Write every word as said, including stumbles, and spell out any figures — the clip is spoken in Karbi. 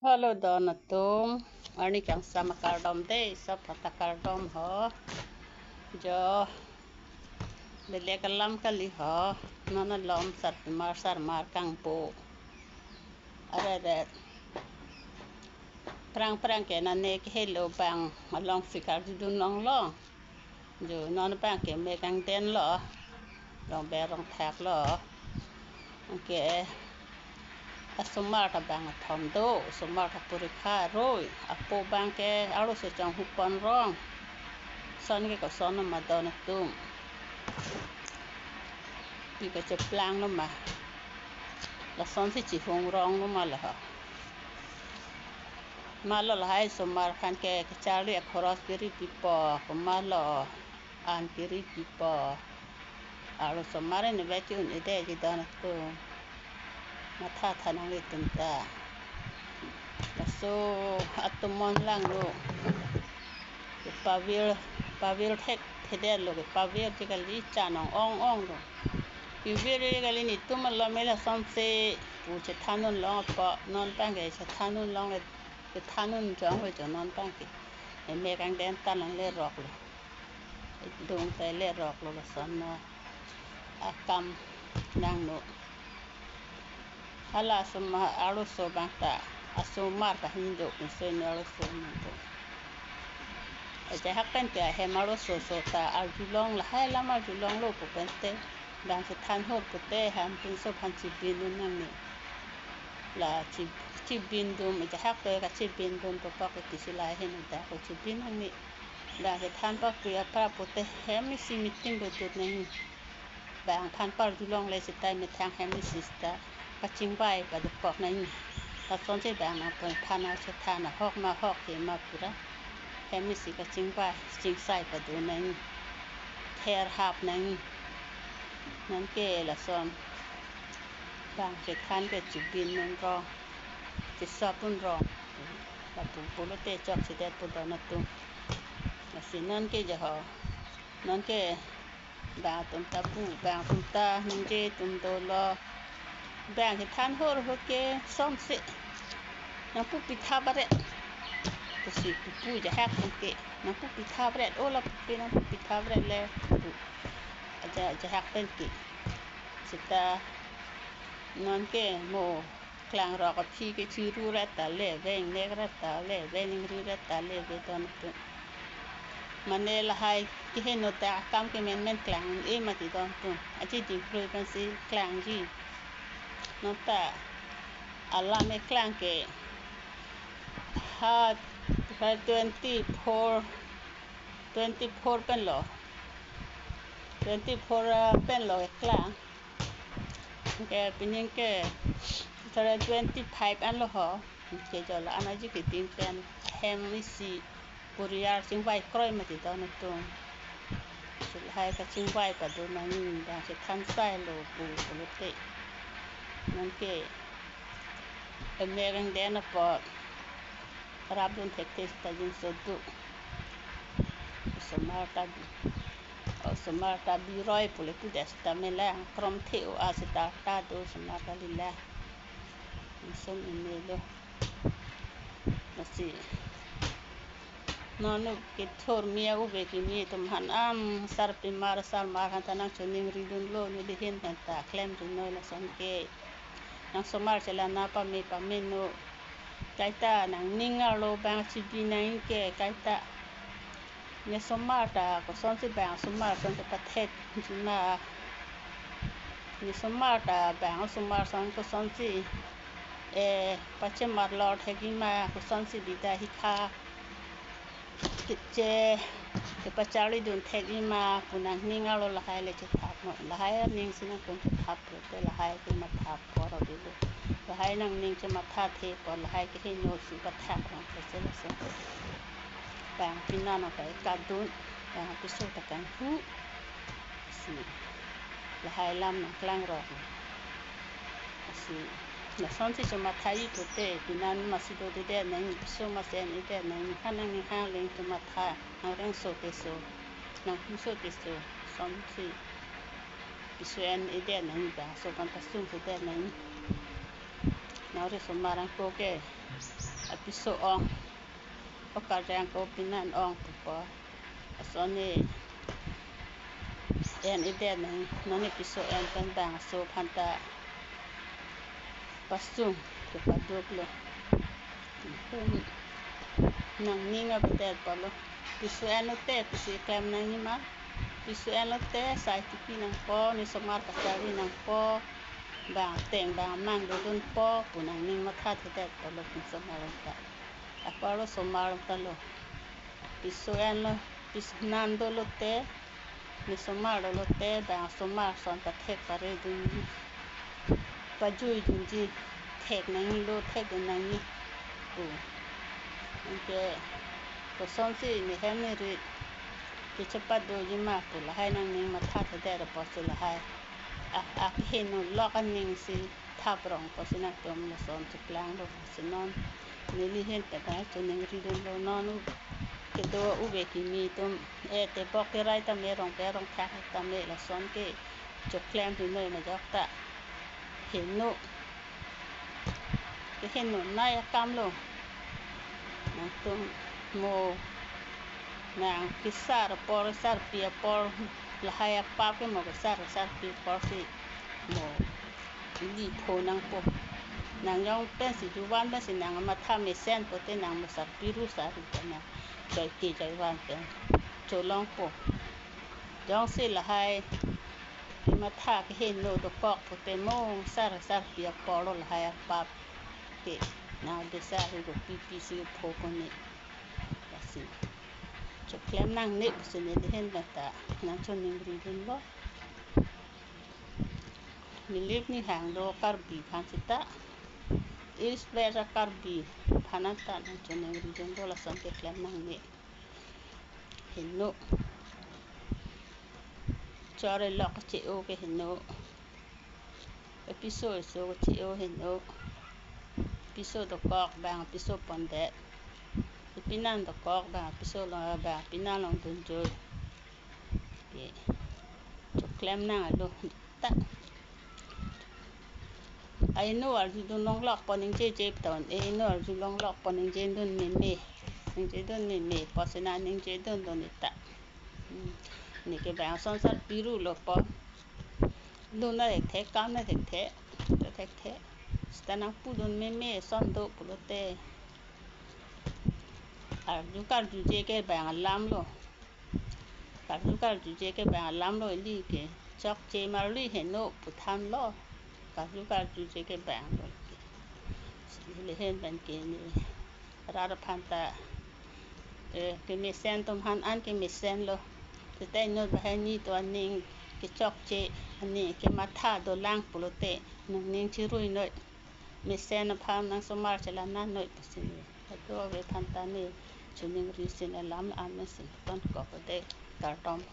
Hello, don atum. Arni kangsam akardom dei, sop ta kardom ho. Jo, belek alam kali ho. Non alom sarpimar sarmar kangpo. Are are. Prang prang ke nane ke helo bang along sikar judun long long. Jo non bang ke me kangden lo. Rong berong thak lo. Anke asomar ta bang athom do, asomar ta porikha roi, apo bang ke arloso chonghupon rong. Son ke koson ma don atum. Pi kacheplang lo ma. Lasonsi chihung rong lo ma lo ho. Malo lahai asomar aphan ke kacharli akhoros keri pipo, komalo an keri pipo. Arloso asomar ne baki un-e dei ji don atum. Matha tha nanglitum ta. Laso atum mon lang lo. Kepavir, pavir thekthedet lo, kepavir ji kali, chan ong ong ong lo. Kevir ji kali, netum alom me lasonsi pu chethan un long apot, non bang ke chethan un long le, chethan un jong lo jo non bang ke. Eme kangden ta nanglerok lo. Dung ta lerok lo lason ma akam nangno. Hala asomar arloso bang ta asomar kahin do, pinso ne arloso nang do. Ajahak pen ke ahem arloso so ta arjulong, lahai alam arjulong lo pu pen te. Bang chethan hor pute hem pinso aphan chibin un nangne. La chi-, chibin dum, ajahak ke kachibin dum pu pok ke kisi lahai hin da ko chibin nangne. Bang chethan pakri apra pute hem isi meeting do dut nangji. Bang aphan parjulong le seta methang hem isi seta kachingvai padopok nangji. Lasonsi bang nangpon aphan chethan ahok ma ahok ke ma pura. Hem isi kachingvai, chingsai pado nangji. Ther hap nangji. Non ke lason. Bang chethan ke chibin un rong. Chisop un rong. Lapu pulote chokchedet pu don atum. Lasi non ke jo ho. Non ke bang atum ta pu, bang atum ta ningje atum dolo. Bang chethan hor hor ke somse. Nangpu pitha baret. Pusi pupu ajahak pen ke. Nangpu pitha baret. O lapu pi nangpu pitha baret le. Pu. Aja, ajahak pen ke. Seta non ke mo klangrok aphi ke chiru ret ta le, veng nek ret ta le, veng ningri ret ta le, ve don atum. Mane lahai keheno ta akam ke menmen klang e mati don atum. Achi dingklui pensi klangji. Non ta alam eklang ke ha, ha twenty-four, twenty-four pen lo. Twenty-four, ah, pen lo eklang. Ke pining ke twenty-five an lo ho. Ke jo la-an aji keding pen hem isi puriar chingvai kroi mati don atum. Lahai kachingvai pado nangji, bang chethan sai lo pu pulote. Non ke eme kangden apot. Rapdun thekthe seta jinso do. Osomar ta bi. Osomar ta biroi pule tu des ta melang krom the o a seta ta do osomar ta lila. Inson eme lo. Lasi. Non u kethor mia ove kimi atum aphan am sarpimar sarmar aphan ta nangchoningri dunlo neli ahin pen ta klemri noi lason ke. Nang somar chelana pame pame no. Kaita nangning arlo bang chibi nangji ke kaita. Ne somar ta kosonsi bang somar son ta pathek jima. Ne somar ta bang somar son kosonsi, eh, pachemar lor thek jima, kosonsi bida hikha. Keche, kepacharli dun thek jima pu nangning arlo lahai le chethap non. Lahai aning si nangtum chethap lote lahai ke matha apor avelo. Lahai nangning chematha the apot lahai keheno si pathak non kese lasi. Bang pina nang kai kadun, bang piso ta kanghu. Si lahai alam nangklang rok. Si lasonsi chematha-i pute, pina masi dodedet nangji, piso masi en-edet nangji, ha nangning ha leng chematha, nangrengso keso, nanghuso keso, sonsi piso en-edet nangji, bangso aphan pasungsedet nangji. Nangri somar angko ke, Apiso ong. O karjang ko pinan ong pupo. Lason ne en-edet nang, non ne piso en pen bangso aphanta pasung kepaduk lo. Nangning avedet apotlo. Piso enlote pisi klem nangjima. Piso enlote sai tipi nangpo, ne somar kachari nangpo, bang ateng bang amang dodunpo pu nangning mathathedet apotlo, piso somar ta. Apotlo somar ta lo. Piso enlo, piso nan dolote, ne somar dolote, bang somar ason pathek pare dunji, pajui dunji, thek nanglo, thekdun nangji pu. Anke kosonsi ne hem ne rit kechepadojima pu lahai nangning mathathedet apotsi lahai. A, akeheno lok aning si thap rong apotsi nangtum lason cheklanglo pusi non neli ahin pen ta choningridunlo. Non u kedo ove kimi atum, e tebok kerai tame, rongpe rongthak tame lason ke choklem ri noi majok ta. Heno, keheno nai akam lo. Nangtum mo nang kesar apor, sarpi apor, lahai apap ke mo kesar, sarpi apor si mo ili pho nangpo. Nang jong pensi juvan pensi nang matha mesen pote nang mo sarpi ru sari pen nang joike joivan pen cholongpo. Jongsi lahai kematha keheno dokok pote mo sar, sarpi apor lo lahai apap ke nang desar ri ro pipi si pho kone. Lasi choklem nangne pusi neli ahin pen ta nangchoningridunlo. Nilip nihang do Karbi aphan seta, East West a-Karbi aphan anta nangchoningridunlo, lason keklem nangne. Heno. Chore lok che-o ke heno. Apiso eso che-o heno. Apiso dokok bang apiso pondet. Pinan dokok bang apiso long, bang pinan longdunjoi. Ke choklem nanglo ta. Aino arjudun longlokpo ningjeje ton, aino arju longlokpo ningjedun meme. Ningjedun meme apotsi nang ningjedun dun ta. Hmm. Neke bang ason sarpi rulopo. Lun na thekthe, kam na thekthe, thekthe. Seta nangpudun meme ason do pulote. Arju karjuje ke bang alam lo. Karju karjuje ke bang alam lo, ili ke chokche marli heno puthanlo. Karju karjuje ke bang lo ke. Neli ahin pen ke ne rat aphan ta, eh, kemesen atum aphan an kemesen lo. Seta inut banghini atum aning kechokche, aning kematha dolang pulote nangning chirui noi. Mesen aphan nang somar chelang nang noi pusi ne. Kadokave aphan ta ne choningri si ne lam amen si ton kok de, kardom.